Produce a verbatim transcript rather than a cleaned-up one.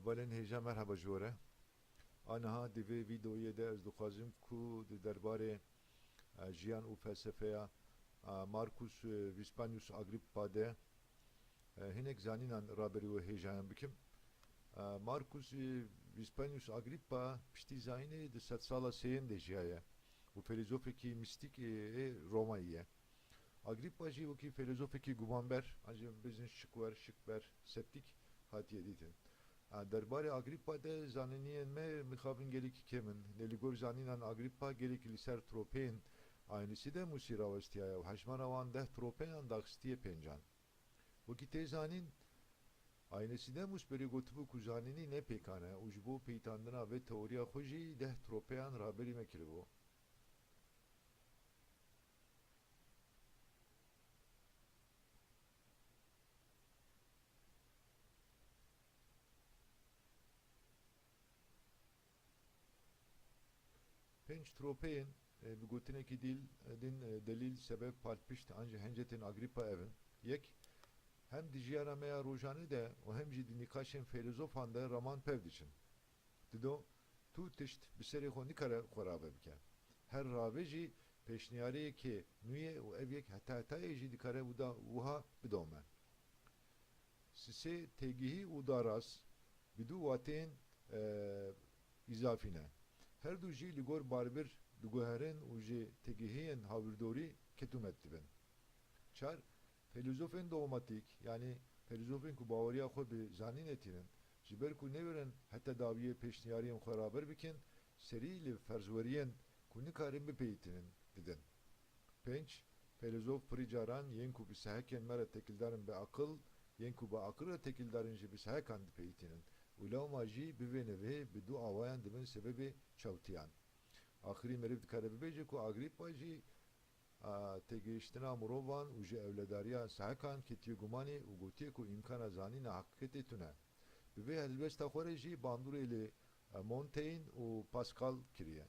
Belên hêja, merheba ji we re. Aniha di vê vîdeoyê de ez dixwazim ku di derbarê, e, jiyan û felsefeya, e, Marcus, e, Vespanius Agrippa de, e, hinek zanînan raberî we hêjayan bikim. E, Marcus, e, Vespanius Agrippa piştî zayînê di sedsala sêyem de jiyaye û felezofekî mîstîk, e, ê Romayî ye. Agrîpa jî wekî felezofekî gumanber, an jî bizin şikwer, şikber, septîk hatiye dîtin. A, derbarê Agrîpa de zanîniyên me mixabin gelekî kêm in. Lê li gor zanînan Agrîpa gelekî li ser tropeyên Aynisidemusî rawestiyaye û hejmara wan deh tropeyan daxistiye pêncan. Wekî tê zanîn, Aynisidemus berê gotibû ku zanînî ne pêkan e û ji bo peytandina vê teoriya xwe jî deh tropeyan raberî me kiribû. Pênc tropeyên, e, bi gotinekî dîl, e, din, e, delîl, sebeb, palpişt an jî hencetên Agrîpa ev in. Yek, hem di jiyana me ya rojane de û hem jî di nîqaşên feylezofan de raman pev diçin. Dido, tu tişt bi serê xwe nikare xwe rave bike. Her rave jî pêşniyariyekê nû ye û ev yek heta hetayê jî dikare wida wiha bidome. Sisê têgihî û daraz bi du wateyên, e, îzafî ne. Her du jî li gor barbir diguherin û ji têgihiyên hawirdorî ketûmet dibin. Çar, Feylezofên dogmatîk, yanî feylezofên ku baweriya xwe bi zanînê tînin, ji ber ku newêrin heta dawiyê pêşniyariyên xwe raber bikin, serî li ferzweriyên ku nikarin bipeyitînin didin. Pênc, Feylezof pirî caran yên ku bi sehekên me re têkildar in bi aqil, yên ku bi aqil re têkildar in jî bi sehekan dipeyitînin û lewma jî bi vê nivê bi du awayan dibin sebebê çewtiyan. Axirî meriv dikare bibêje ku Agrîpa jî a, têgihiştina mirovan û ji ewledariya sehekan ketiye gumanê û gotiye ku îmkana zanîna heqîqetê tune. Bi vê helwesta xwe re jî bandorê li, e, Montaigne û Pascal kiriye.